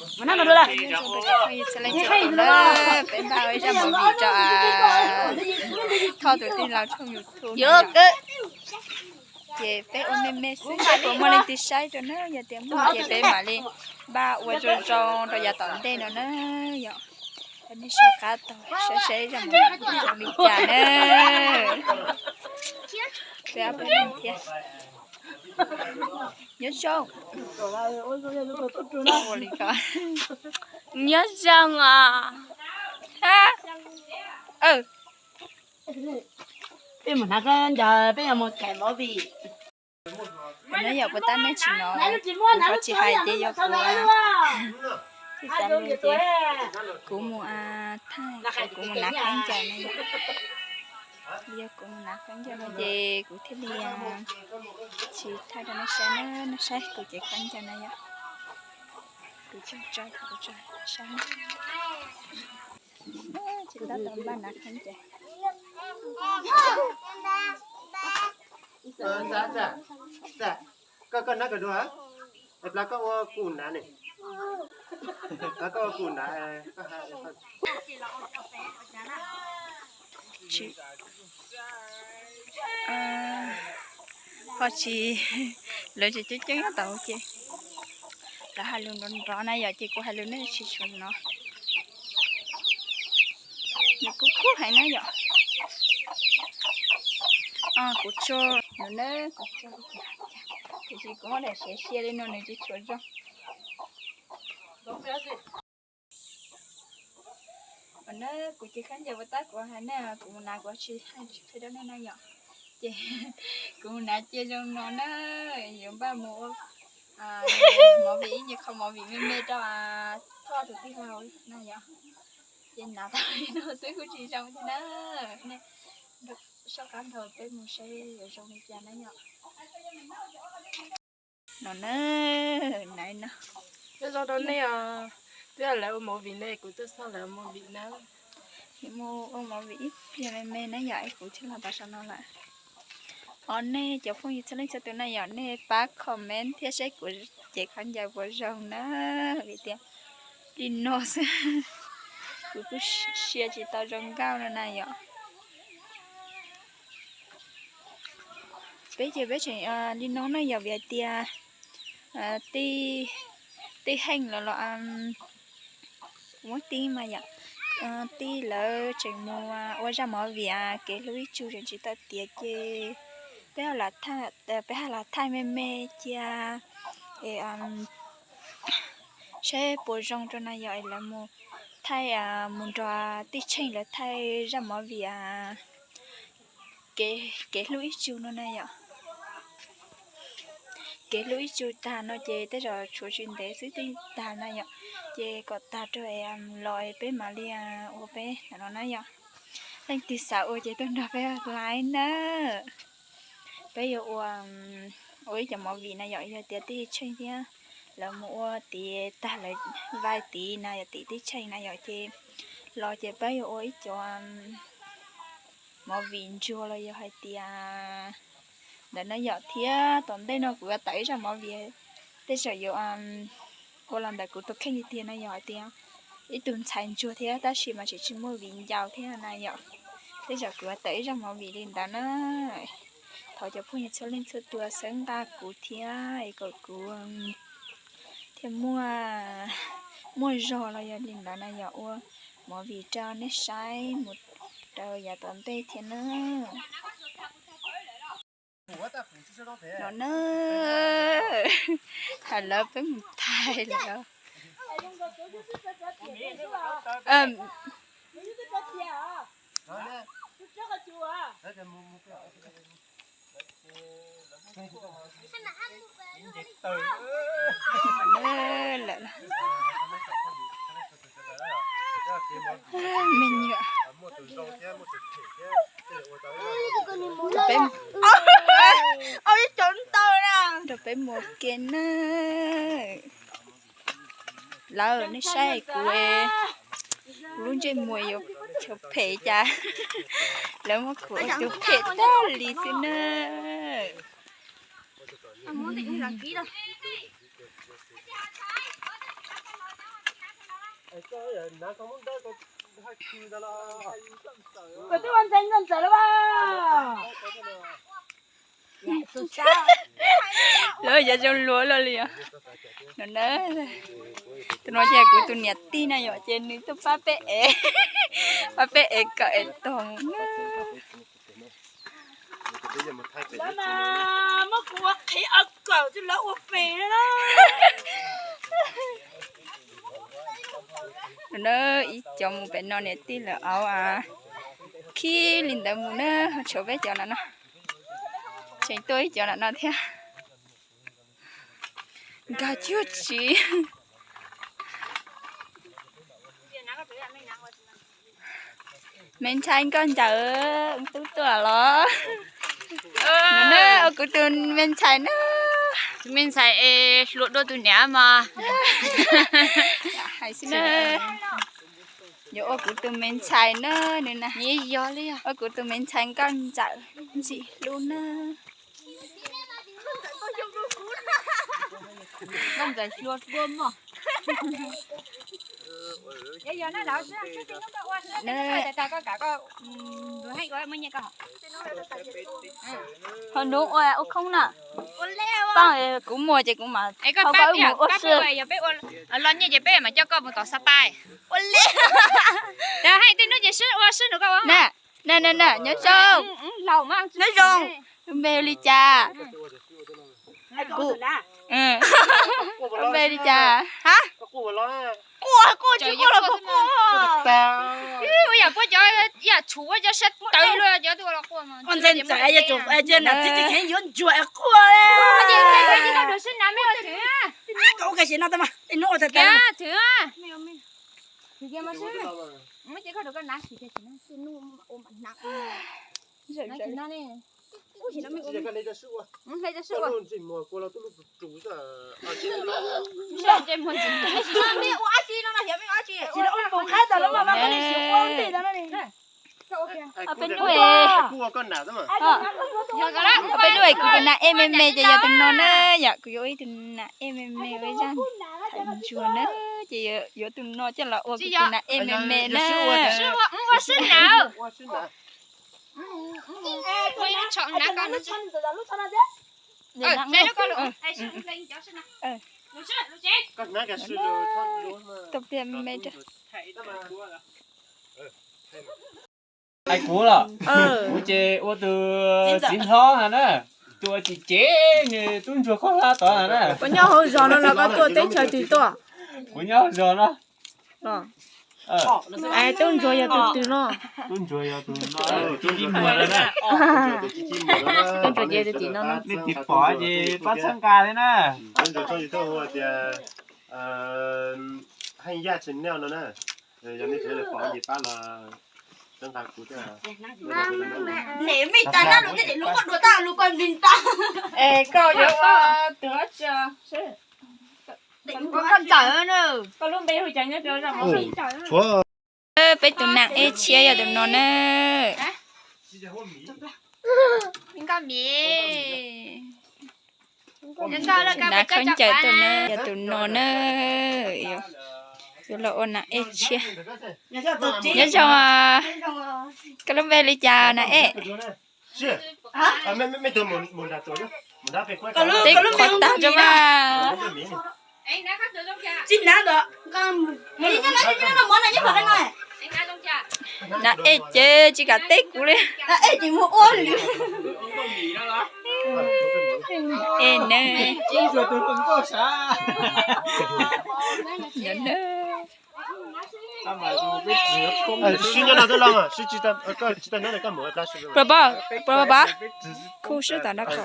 Peb npaj ua ib zaj movie rau Thoj tus tij laug tshooj YouTube. Ces peb ua me me xwb, peb puas muaj leej twg saib rau na, yog tias muaj ces peb mam li npaj ua zoo zoo rau yav tom ntej no na yom. Nej soj qab tau saib saib zaj movie zoo li cas na. Peb ob peb leeg thiab. Nyob zoo. Ua li ko. Nyob zoo os. Peb mus hnav khaub ncaws, peb yuav mus tham movie. Kuv nyob yom, puas tab nej tsis hnov, kuv qhov tsis hais ces yog kuv, tsis tas li ces kuv mus thaij, kuv mus hnav khaub ncaws no yom. Yog kuv mus hnav khaub ncaws no ces kuv thiaj li tsis thaij rau nej saib na, nej saib kuv cev khaub ncaws no yom. Kuv tso tso kuv tso saib. Tsis tab tom npaj hnav khaub ncaws. Koj, koj nab kawg dua, es plas koj ua kuv hnav ne, plas koj ua kuv hnav. Ho tsis, lawv tsis coob coob nyob tod ces lawv hais lus nrov nrov na yom, ces kuv hais lus nej tsis tshua hnov. Nws kub kub heev na yom. Kuv tso, kuv tso, tiam sis kuv muab daim siav sia li no nws tsis tshua zoo. Ua na, kuv cev khaub ncaws puas tab kuv hais nej, kuv mus hnav kuv tsis hais tsis qhia rau nej na yom. Ces kuv mus hnav cia zoo no na, yuav npaj mus ua movie, ib nyuag qho movie me me rau Thoj tus tij laug na yom. Ces hnav tau li no xwb kuj tsis zoo thiab na. Nej soj qab nrog peb mus saib yuav zoo li cas na yom. No na, nai no. Nyob zoo rau nej os, twb yog lawv ua movie ne, kuv twb xauj lawv ua movie na. Mus ua movie ib pliag me me na yom, es kuv thiaj los tau saum no lawm. Ho nej cov phooj ywg txhua leej txhua tus na yom, nej pab comment thiab saib kuv cev khaub ncaws puas zoo na, vim tias li no xwb, kuv kuj sia tsis tau zoo nkauj no na yom. Peb ces peb tseem li no na yom, vim hais tias tij, tij Heej lawv los, kuv muab tij mas yom, tij lawv tseem mus ua zaj movie Kev Hlub Ib Tsug tseem tsis tau tiav ces peb, peb ho los thaij me me cia es saib puas zoo rau na yom, es lawv mus thaij, mus nrog tij Tsheej lawv thaij zaj movie Kev, Kev Hlub Ib Tsug no na yom. Kev Hlub Ib Tsug tag no ces tej zaum tshuav tsis ntev xwb twb tag na yom, ces kom tag rau es los es peb mam li ua peb ntawm no na yom. Leej twg xav ua ces tuaj nrog peb hlais na. Peb yuav ua, ua ib cov movie na yom, yog tias tij Tsheej thiab lawv mus ua tid tag lawv vai tid na yom, tim tij Tsheej na yom, ces los ces peb yuav ua ib cov movie ntsuag los yog hais tias ntawm no yom, thiab tom ntej no kuv yuav tawm ib zaj movie, tej zaum yuav ua los ntawm kuv tus kheej tiag tiag no yog hais tias ib tug ntxhais ntsuag thiab tab sis mas tseem tsis muaj viv ncaus thiab na yom. Tej zaum kuv yuav tawm ib zaj movie li ntawd na. Thov cov phooj ywg txhua leej txhua tus sawv nqa kuv thiab es kom kuv thiaj muaj, muaj zog los yog li ntawd na yom, ua movie rau nej saib mus rau yav tom ntej thiab na. No na, hais lawv peb mus thaij lawm. Me nyuam, peb, au ib cov ntau na, rau peb mus ke na. Lawv nej saib kuv, kuv lub ntsej muag yuav tshuav phem cas, lawv muab kuv ua tus phem tag li xwb na. Koj twb ua ntxhais nkauj ntxawm lawm as. Lawv yog zoo luag luaj li os. No na, tus no ces kuv tus niam tij na yom, ces nws tuaj pab peb ev, pab peb ev kom ev tau na. Lawv mas muab kuv ua qhev aw kaum ces lawv ua fes na. No na, ib cov mus pem no niam tij lawv aub a, khib li ntawd mus na, ho tshuav peb cov lam no, tseem tuaj ib cov lam no thiab. Nkag cuag tsis. Me ntxhais nkauj ntsawm, tub tuaj los. No na, ua kuv tus me ntxhais na. Tus me ntxhais es hluas dua tus niam mas. Hais xwb na. Yuav ua kuv tus me ntxhais na, nws na. Yog li, ua kuv tus me ntxhais nkauj ntsawm ntxim hlub na. Nkauj ntsawm hluas dua mog. Ho nub ua ua khoob na. Tau, kuv muag ces kuv mam thauj koj wb mus ua si. Los nyiaj ces peb mam coj koj mus tom Sapa. Ua li. Hais tej hnub ces sib ua sib nug koj ua. Na, na, na, nyob zoo. Nyob zoo. Lub npe hu li cas? Lub npe li cas? Quaj, quaj tsis quaj los puas quaj? Ua yam puab cov yam tshum ua cov sab tawv luaj cov tuaj los quaj. Ua ntxhais ntxawm es yuav ntsuag es quaj li. Koj ua ka si no tau mas, hnub ua tag tag. Peb lub es kuv tus nas ej me me ces yog tus no na, yom, kuv yuav ib tug nas ej me me ua ib zaj thaiv ntsuag na, ces yuav tus no coj los ua kuv tus nas ej me me na. Tau pliag me me rau. Hais kuv los, kuv ces ua tus txiv hlob no na, tus uas tsis cev nws tub ntsuag khaub hlab tod no na. Koj nyob hauv zos no los koj tuaj teb chaws twg tuaj? Kuv nyob hauv zos no. Es tub ntsuag yog tus twg no? Tub ntsuag yog tus no, tub ntsuag ces tus tim no no. Nej tiv pom ces pab txhawb nqa thiab na. Haj Yaj Channel no na. Yog nej pom ces pab los txhawb nqa kuv thiab. Es koj yuav ua tus dab tsi? Koj lub npe hu cas nyob rau zaj? Peb tus nas ej tshiab yog tus no na. Nkauj Mim. Nas khaub ncaws tuaj na, yog tus no na. Yuav los ua nas ej tshiab. Nyob zoo, koj lub npe li cas nas ej? Teb qhov tag rau mas. Nas ej ces tsis kam teb kuv li. Ej na. Sib nyob no twb los, pab, pab, khuj sib tom no kom.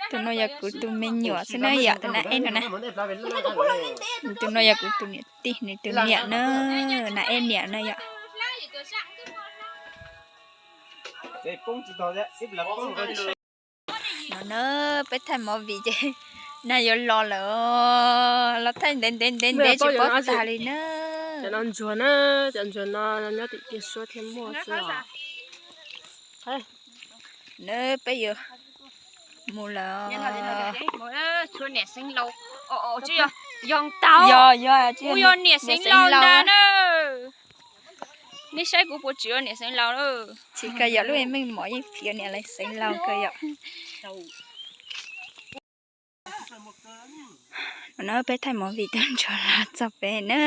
Tus no yog kuv tus me nyuam xwb na yom, tus nas ej no na. Tus no yog kuv tus niam tij, nws tus niam na, nas ej niam na yom. No na, peb thaij movie ces nag yuav los lawm, los thaij ntev ntev ntev ntev tsis paub tag li na. Cov no ntsuag na, cov ntsuag no nyob tim Tiaj Suab thiaj muaj xwb os. Na peb yuav Mus lawm. Tshuav niam xeev laus, yog ntag, yog niam xeev laus ntag na. Nej saib kuv puas tsis yog niam xeev laus lawm. Tsis kawg yom, lub meej mom yeej phiv niam xeev laus kawg yom. No peb thaij movie tag nrho los txog pem na.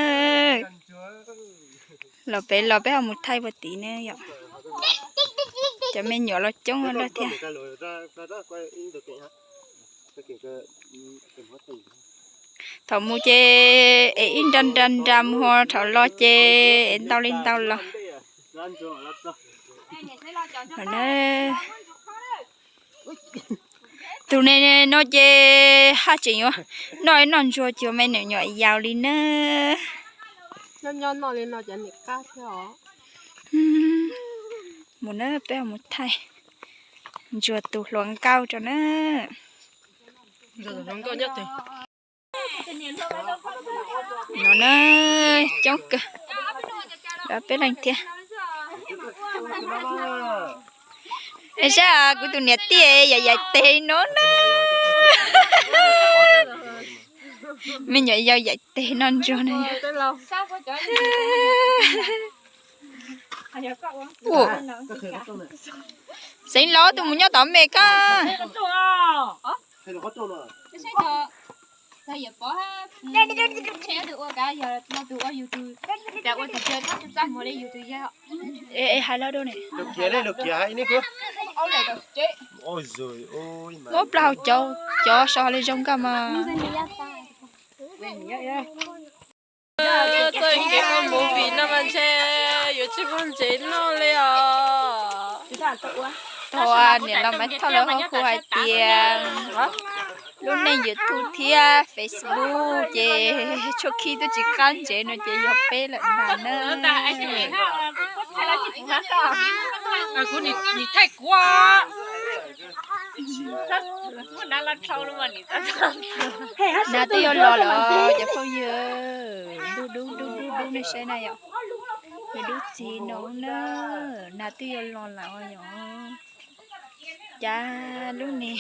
Los pem los peb ho mus thaij puag tid na yom. Cov me nyuam los coob lawm thiab. Thaum mus ces es ib nra nra nra mus, ho thaum los ces es ntau li ntau los. Tus ne no ces haj tseem yuav noj ib noj ntsuag cuag me nyuam yaus li na. Mus na, peb mus thaij ntsuag tus hluas nkauj rau na. No na, coob kawg, peb leeg thiab. Es saib kuv tus niam tij yam yaim tes no na. Me nyuam yaus yaim tes noj ntsuag na. Xeev laus, tus mus nyob tom me koj. Hais los dua ne. Ob plaub hau cov, cov so li zoo nkauj mas. Txoj kev ua movie no mas ntshe yuav tsis muaj ntsev noj li os. Thaum niam laus Maiv Thoj lawv ho hu hais tias lub neej YouTube thiab Facebook ces tshuab khib twb tsis qab ntsev no ces yog peb lawm ntag na. Kuv nim thaij kuv. Nas twb yuav los lawm cov phooj ywg. Dub dub dub dub dub, nej saib na yom. Nws dub txig no na. Nas twb yuav los lawm yom. Cas lub ne.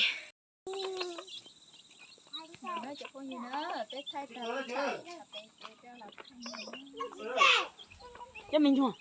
Cov me ntsuag.